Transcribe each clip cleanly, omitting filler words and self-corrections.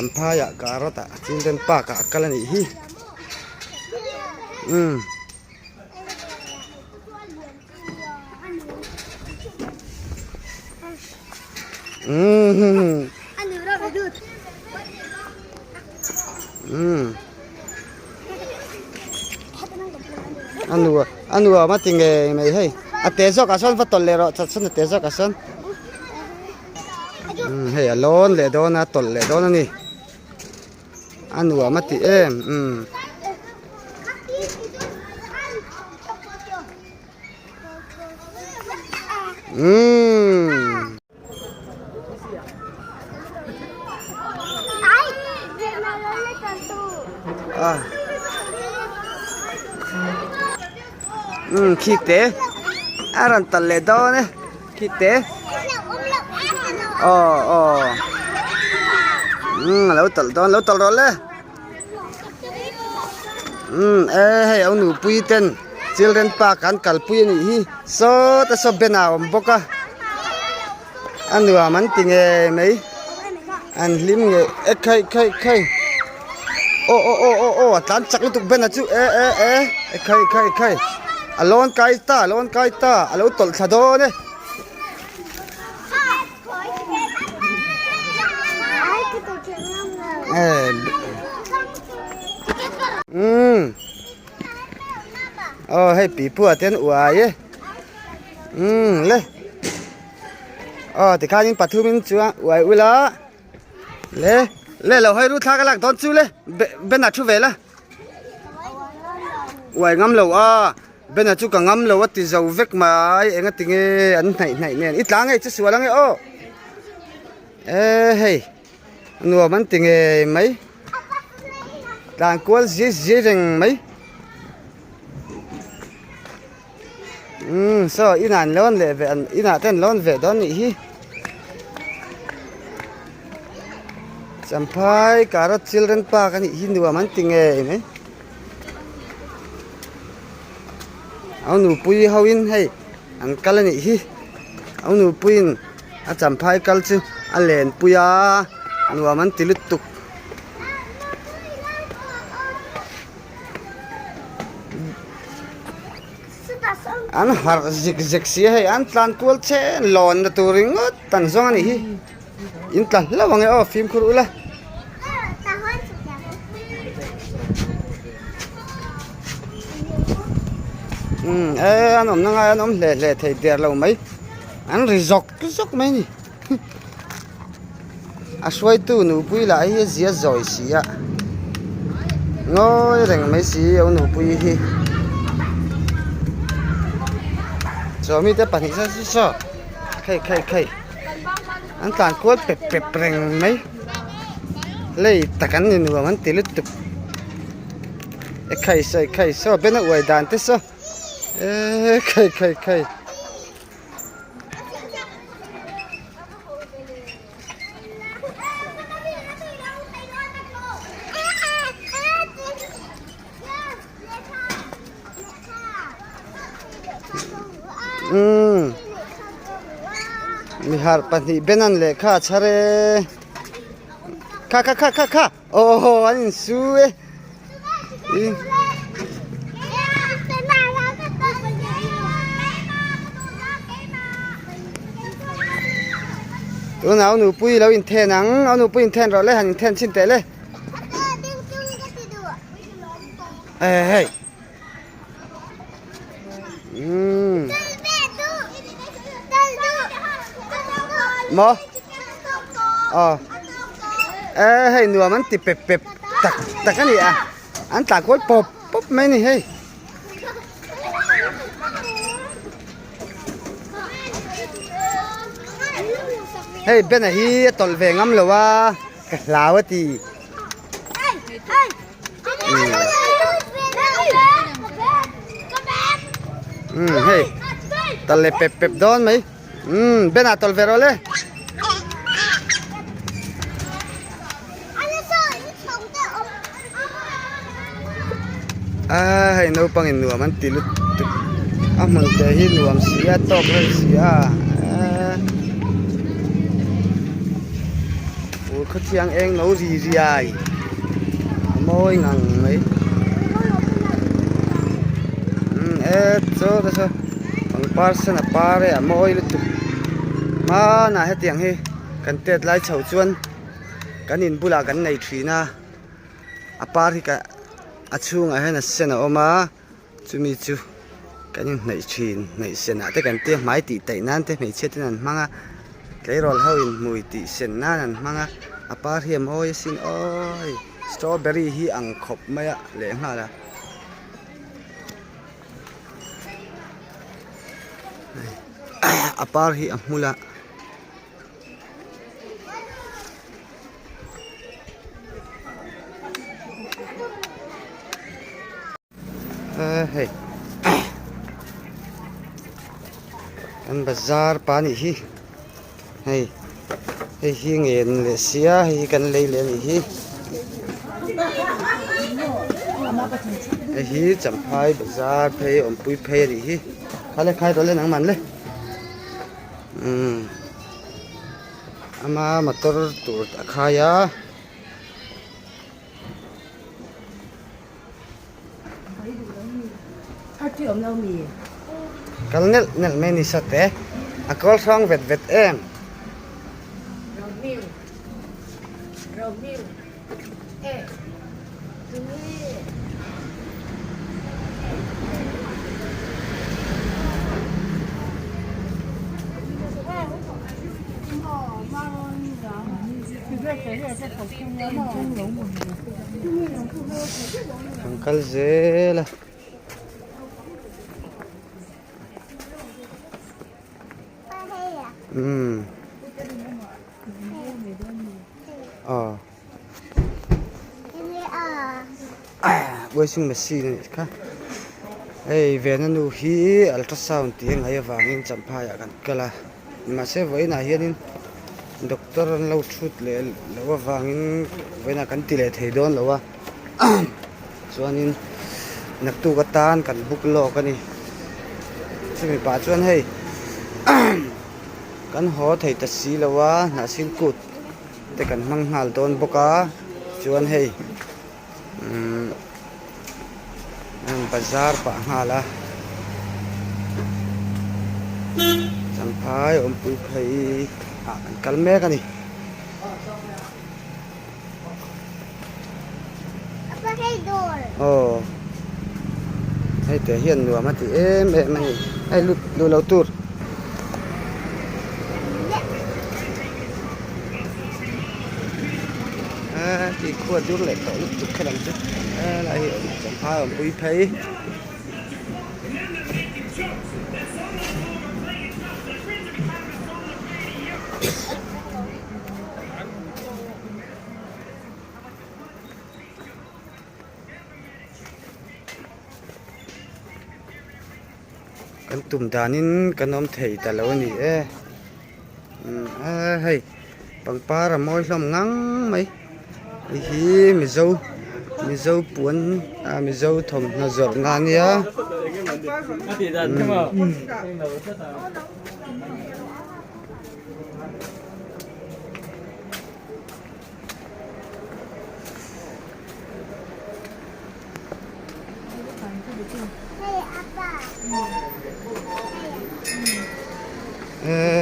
Champhai ah carrot ah children park ah a kal a nih hi umm. Umm umm a nuam a nuam a ti ngei mai hei a te zawk ah sawn va tawlh leh rawh chat sawn a te zawk ah sawn umm hei a lawn leh dawn a tawlh leh dawn a ni a nuam a ti em umm. Umm. À. Ừ, khi té. A ran tật lệ đó nè. Khi té. Ờ ờ. Ừ, lâu tật đó, lâu tật rồi le. Umm e hei au nupui ten children park an kalpui a nih hi sawta saw ben ah a awm bawk a a nuam an ti ngei mai an hlim ngei e khai khai khai aw aw aw aw aw a tlan chak lutuk ben ah chu e e e e khai khai khai a lawn kai ta a lawn kai ta a lo tawlh thla dawn e. Umm aw hei pipu ah te an uai e umm le aw tikhanin pathum in chuan uai ula le le lo hawi ru thla ka lak dawn chu le ben ah thu ve la uai ngam lo a. Bena chu ka ngam lo a ti zo vek mai eng a tinge an hnaih hnaih nen i tla ngei che sual ange aw e hei nuam an ti ngei mai tlan kual zir zir reng mai umm saw inah an lawn leh ve an inah te an lawn ve dawn nih hi Champhai Karot Children Park a nih hi nuam an ti ngei mai. Au nupui ho in hei an kal a nih hi au nupui in a champhai kal chu a len pui a nuam an ti lutuk. An harh zik zek si a hei an tlan kual chen lawn na tur ringawt an zawng a nih hi. In tla hlauh ang e aw fimkhur ula. Umm e an awmna ngai an awm hle hle thei der lo mai an ri zawk zawk mai a ni a hruaitu nupui lah hi a zia zawi si a ngawi reng mai si a nupui hi chuan mite pahnih saw saw khei khei khei. An tlan kual pep pep reng mai lei tak an ni nuam an ti lutuk e khai saw e khai saw ben a uai dan te saw e khai khai khai. Umm mihar pahnih ben an lehkha a chhar e kha kha kha kha kha aw an insu e ih tunah a nupui lo inthen ang a nupui inthen rawh le han inthen chhin teh le. Hei umm maw aw e hei nuam an ti pep pep tak tak a ni a an tla kual pawp pawp mai a ni hei hei bena hi a tawlh ve ngam lo a ka hlau a ti. Umm hei tal leh pep pep dawn mai umm Ben ah tawlh ve rawh le. A hei naupang in nuam an ti lutuk a hmun te hi nuam si a tawk reng si a. khawthiang eng no ri riai a mawi ngang mai umm e chaw te saw pangpar sen a par e a mawi lutuk hmanah hetiang hi kan tet lai chho chuan kan in bulah kan nei thin a a par hi ka a chhungah hian a sen a awm a. Chumi chu kan inhnaih thin hnaih senah te kan tia hmai tih taih nan te hmeichhia ten an hmang a tleirawl ho in hmui tih sen nan an hmang a a par hi a mawi asin awii strawberry hi ang khawp mai a leh nghal a a par hi a hmul a. Hei kan bazar pa nih hi hei hei hi ngen leh sia hei hi kan lei leh a nih hi hei hi champhai bazar phei awmpui phei a nih hi kha le khai rawh le nangman le umm ama motor tur a khai a. Kal nelh nelh mai ni sat e. A kawl hrang vet vet em. Kan kal zel a. Umm. Aw. Washing machine a nih kha. Hei vena nu hi ultrasound tih a ngaih avangin champhai ah kan kal a. Mahse vawiinah hianin doctor an lo thut leh loh avangin vawiinah kan ti leh thei dawn lo a chuanin naktuk atan kan book lawk a ni chumi pah chuan hei kan haw thei ta si lo a hnahsin kut te kan hmang nghal dawn bawk a chuan hei umm bazar pah nghal a champhai awmpui phei ah kan kal mek a ni. Aw hei te hian nuam a ti em em a ni hei lut luh loh tur. Tih khua dur leh tawh lutuk kher ang chu helai hi champhai a awmpui phei. Kan tum danin kan awm thei ta lo a ni e a hei pangpar a mawi hlawm ngang mai hei hi mizo mizo puan ah mizo thawmhnaw zawrhna a nia.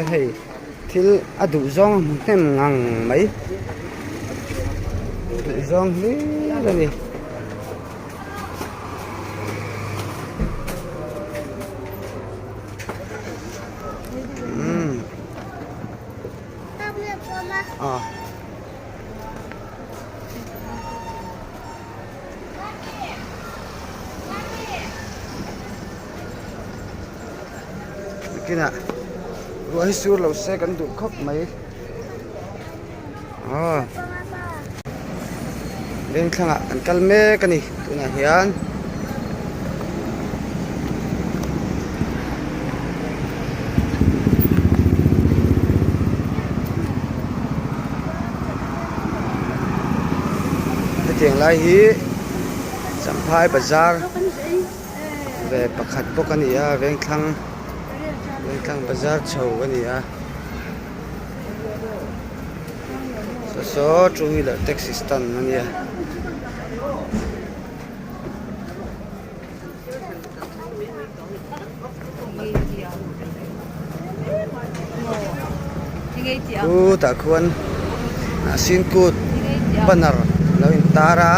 Hei thil a duh zawng a hmu hnem ngang mai duh zawng hlir a ni. Nakinah ruah hi sur lo se kan duh khawp mai aw vengthlangah kan kal mek a ni tunah hian. Hetiang lai hi Champhai bazar ve pakhat bawk a ni a vengthlang vengthlang bazar chho a ni a. Saw two wheeler taxi stand a nia. Khutah khuan hnahsin kut banner a lo intar a.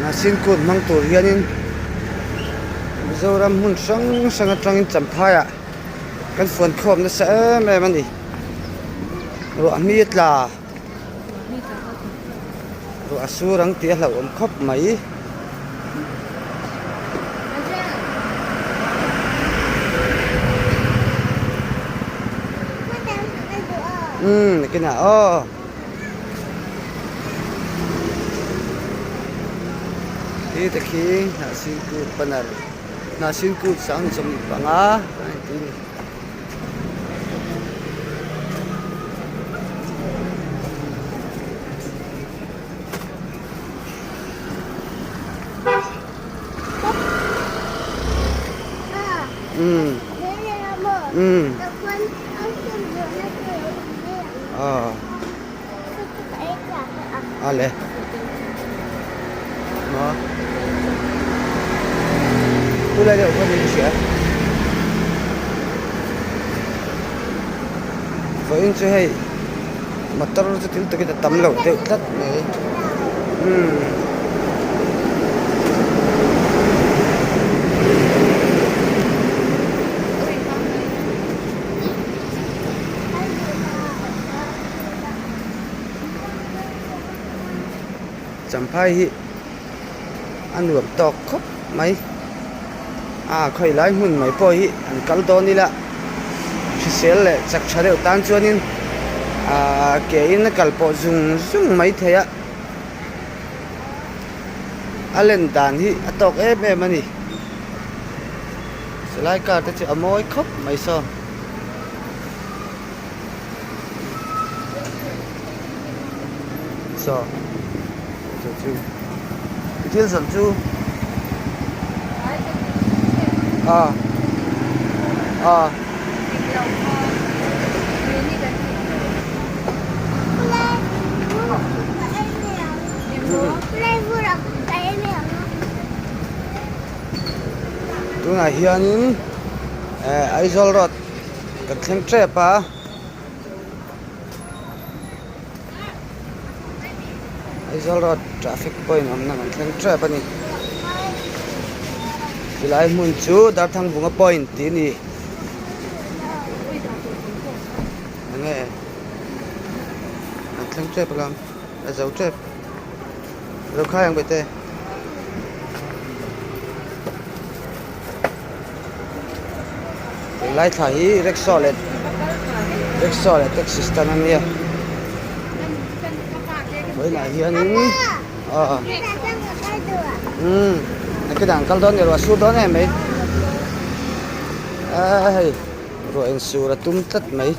Hnahsin kut hmang tur hianin Mizoram hmun hrang hrang atangin Champhaiah kan fuan khawm nasa em em a ni. Ruah hmi a tla ruah a sur ang tih a hlauhawm khawp mai. Umm nakinah aw. Khi te khi hnahsin kut banner hnahsin kut 25 a inti a ni. Umm umm aw a le maw chulai deuh khaw niin ka hria vawiin chu hei motor chu thil takin a tam lo deuh tlat mai umm. Champhai hi a nuam tawk khawp mai a khawi lai hmun mai pawh hi an kal dawn ila hrisel leh chak tha deuh tan chuanin ahh ke in a kal pawh zung zung mai thei a a len dan hi a tawk em em a ni chulai car te chu a mawi khawp mai saw. Saw chu chu thil zawrh chu a a tunah hianin eh Aizawl road kan thleng tep a. Aizawl road traffic point awmna kan thleng tep a ni chulai hmun chu Darthangbunga point tih a ni enge kan thleng tep alawm a zo tep zo khai ang bete. Tunlai thla hi rickshaw leh rickshaw leh taxi stand a nia vawiinah hianin aw umm nakinah an kal dawn ni ruah a sur dawn em mai a hei ruah insur a tum tlat mai.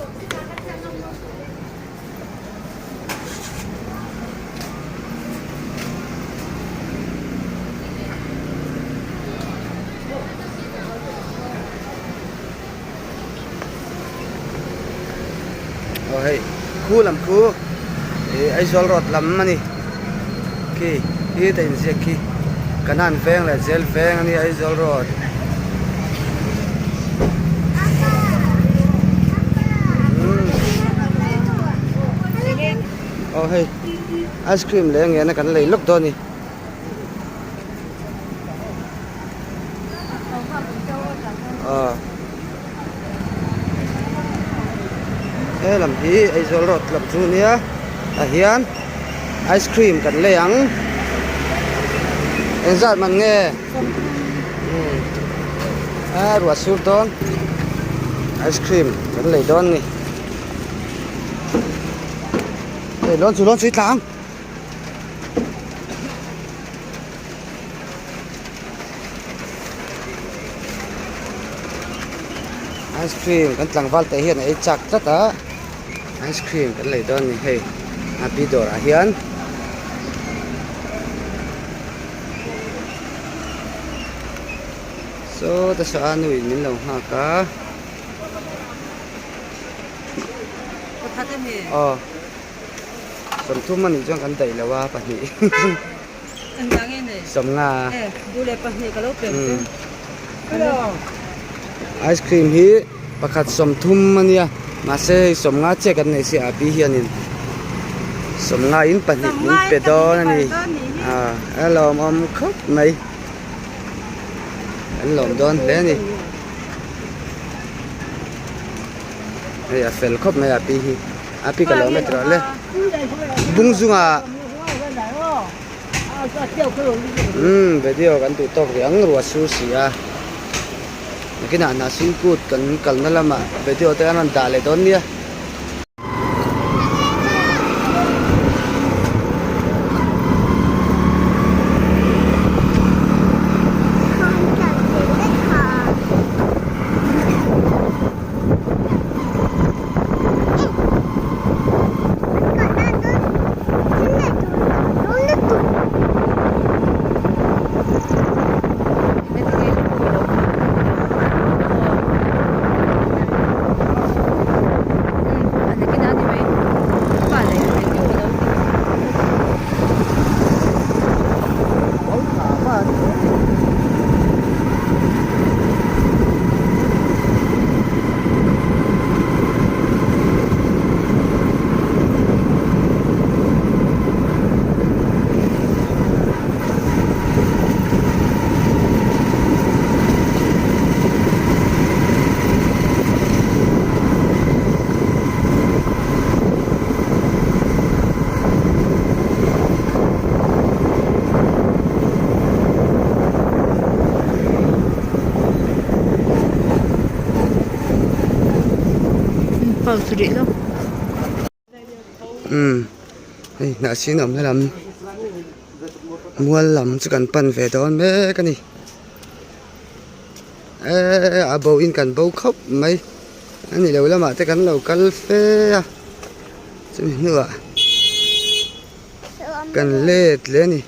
Aw hei khu lam khu ih Aizawl road lam a ni khi khi ta inziak khi Kanan veng leh Zel veng a ni Aizawl road. Aw hei ice cream leh nge na kan lei lawk dawn a ni. Aw he lam hi Aizawl road lam chu nia tah hian ice cream kan lei ang engzat man nge. A ruah sur dawn ice cream kan lei dawn a ni hei lawn chu lawn chu i tla ang. Ice cream kan tlangval te hian a ei chak tlat a ice cream kan lei dawn a ni hei a pi dawrah hian. Sawta saw a nuin min lo nghak a. Aw 30 a nih chuan kan daih lo a pahnih 50 ice cream hi pakhat 30 a nia mahse hei 50 chiah kan nei sia a pi hianin 50 in pahnih min pe dawn a ni a lawmawm khawp mai. An lawm dawn hle a ni. Hei a fel khawp mai a pi hi. A pi ka lo met rawh le. Bung zungah umm video kan duh tawk rih ang ruah sur si a. Nakinah hnahsin kut kan kalna lamah video te an rawn dah leh dawn nia. Umm hei hnah sin awmna lam mual lam chu kan pan ve dawn mek a ni eee a bo in kan bo khawp mai a ni lo lamah te kan lo kal fe a chumi hnuah kan let leh a ni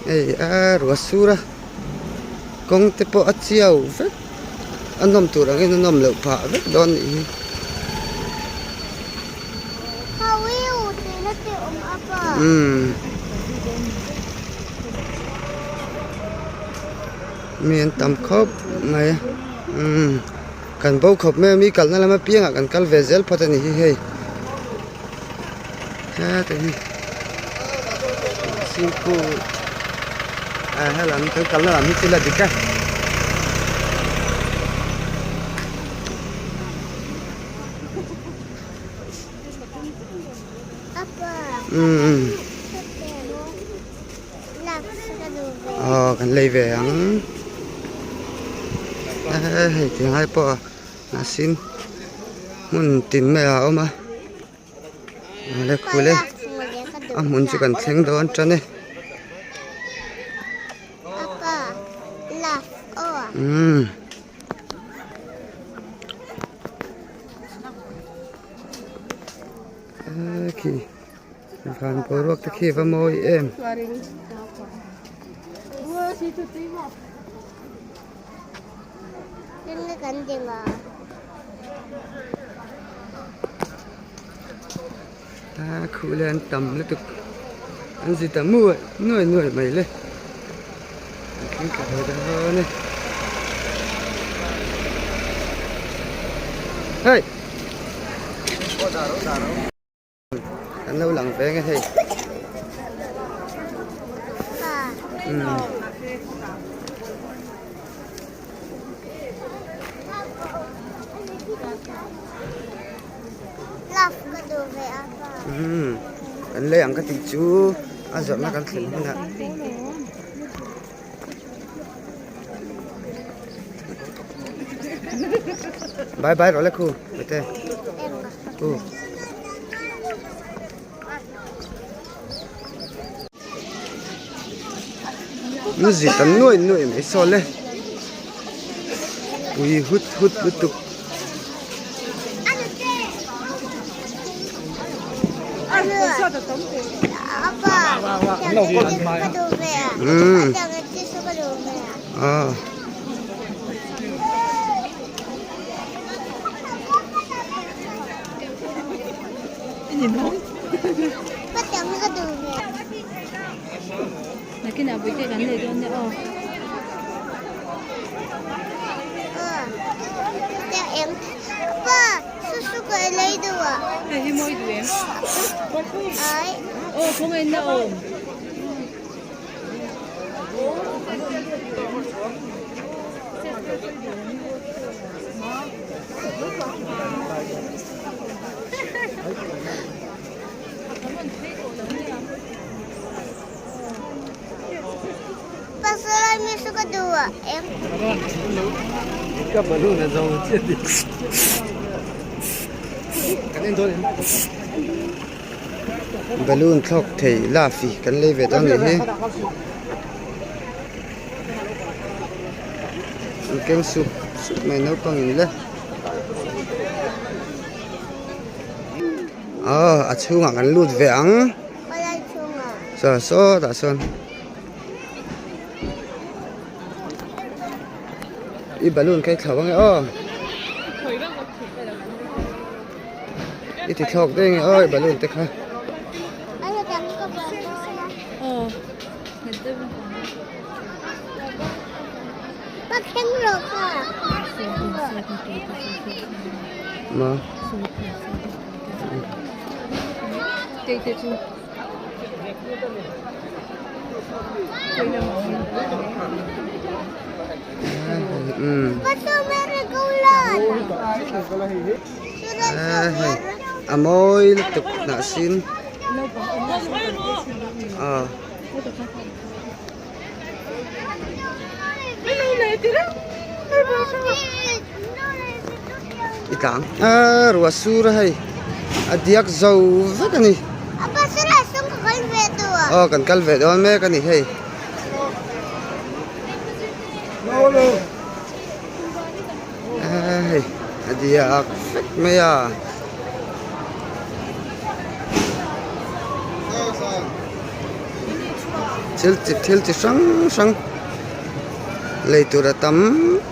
hei a ruah sur a kawng te pawh a chiau vek a nawm tur angin a nawm loh phah vek dawn a nih hi. Umm mi an tam khawp mai a umm kan bo khawp mai a mi kalna lam apiangah kan kal ve zel phawt a nih hi hei heta hi singkut ah helam kan kalna lam hi chu la dik a. Umm aw kan lei ve ang hei tingai pawh a hnahsin hmun tin mai ah a awm a awle khul e a hmun chu kan thleng dawn tan e umm. Khi van boruak te khi va mawi em. A khuh leh an tam lutuk an zi ta muai nuai nuai mai le an thleng thla thei dawn e hei an lo lang veng e hei umm. Umm kan lei ang ka tih chu a zawrhna kan thlen hunah bye bye rawh le khu mate khu an zit an nuai nuai mai saw le pui hut hut lutuk. Aw. Balloon thlawk thei lafi kan lei ve dawn nih hi an keng sup sup mai naupang in le aw a chhungah kan lut ve ang saw sawtah sawn. I balloon kha i thlo ange aw i ti thlawk daih ange aw i balloon te kha. Ma. A mawi lutuk hnah sin aw. I tlang a ruah sur a hei a diak zo vek a ni aw kan kal ve dawn mek a ni hei. Hei a diak vek mai a. Thil chi thil chi hrang hrang lei tur a tam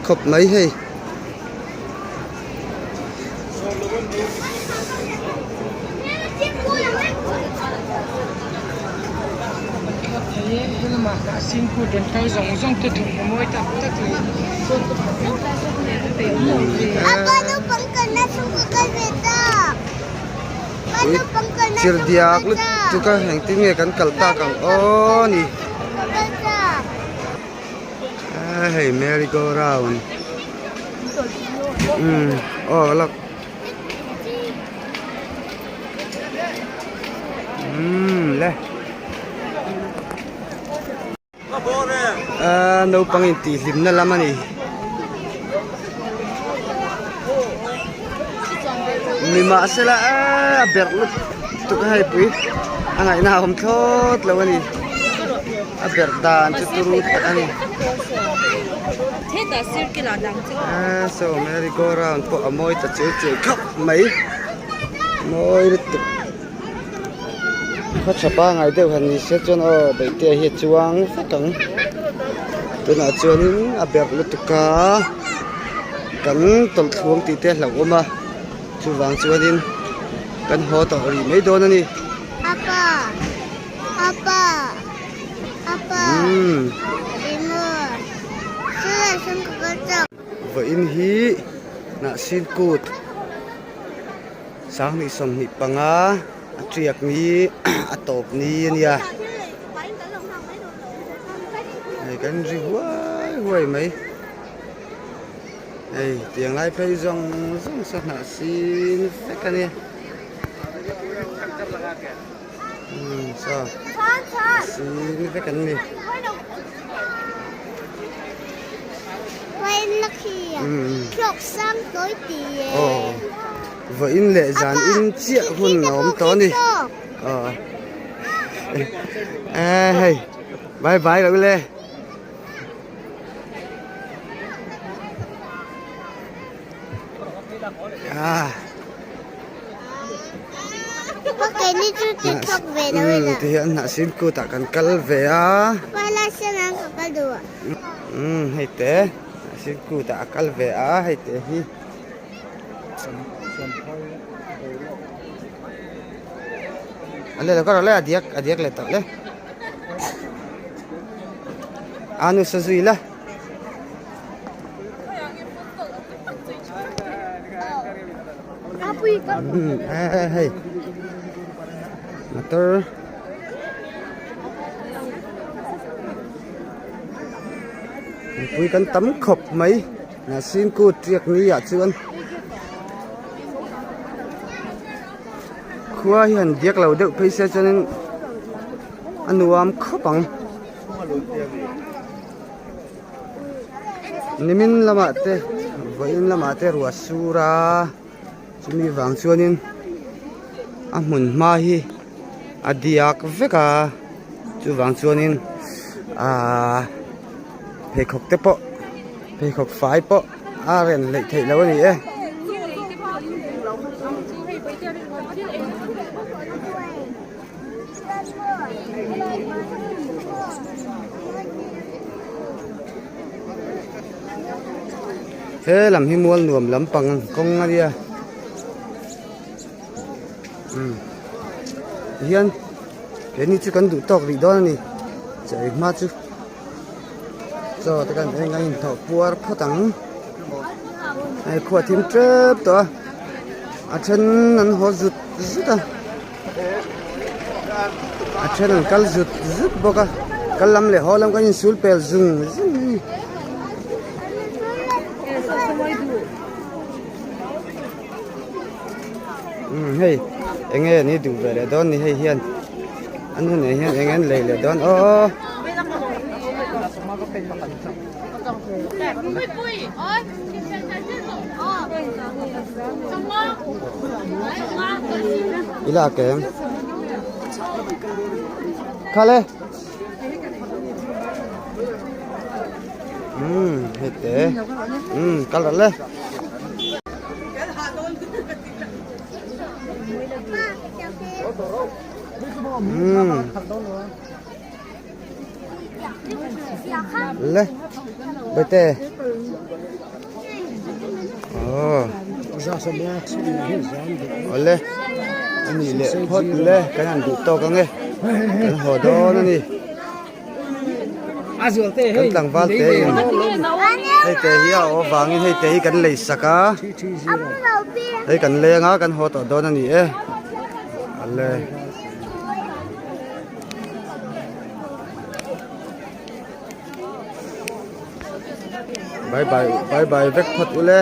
khawp mai hei. Chirhdiak lutuk a engtin nge kan kal tak ang aw ni hei merry go round umm aw lak umm le Ahh naupang intihhlimna lam a ni. Nimahsela a berh lutuk a hei pui a ngaihna a awm thlawt lo a ni. A berh dan chu turu tak a ni. Ahh saw merry go round pawh a mawi ta cheu cheu khawp mai mawi lutuk. Khaw tha pangai deuh han ni se chuan aw beihte hi a chuang vek ang tunah chuanin a berh lutuk a kan tawlh thluang tih te a hlauhawm a chuvang chuanin kan haw tawh rih mai dawn a ni. Apa apa apa Vawiin hi hnahsin kut. 25 a tiak ni a tawp ni a nia hei kan ri huai huai mai hei tiang lai phei zawng zawng saw hnah sin vek a nia umm saw sin vek an ni. Aw vawiin leh zan in chiah hun a awm tawh a ni aw eh hei bye bye lo le ah. Ti hian hnah sin kutah kan kal ve a. Umm hei te hnahsin kut ah a kal ve a hei te hi. A le lo ka rawh le a diak a diak leh tawh le. A nu sa zui la. Umm hei motor. Mipui kan tam khawp mai Hnahsin kut riak ni ah chuan khua hi han diak lo deuh phei se chuanin a nuam khawp ang nimin lamah te vawiin lamah te ruah sur a chumi vang chuanin a hmun hma hi a diak vek a chuvang chuanin ahh pheikhawk te pawh pheikhawk fai pawh a ren hleih theih loh a ni e. He lam hi mual nuam lampang kawng a nia umm tihian keini chu kan duh tawk rih dawn a ni chei hma chu chaw te kan eng a inthawh puar phawt ang hei khua thim tep tawh a a then an haw zut zut a a then an kal zut zut bawk a kal lam leh haw lam kan insul pel zung zung a ni. Umm hei eng nge ni duh ve leh dawn ni hei hian a nu nen hian eng nge an lei leh dawn aw. I lak em? Khale. Umm hei te umm kal rawh le. Umm le bete oh awle ani leh phawt le kan han duh tawk ange kan haw dawn ani. Kan tlangval te in hei te hi a awm avangin hei te hi kan lei sak a hei kan leng a kan haw tawh dawn a ni e ale bye bye bye bye vek phawt ule.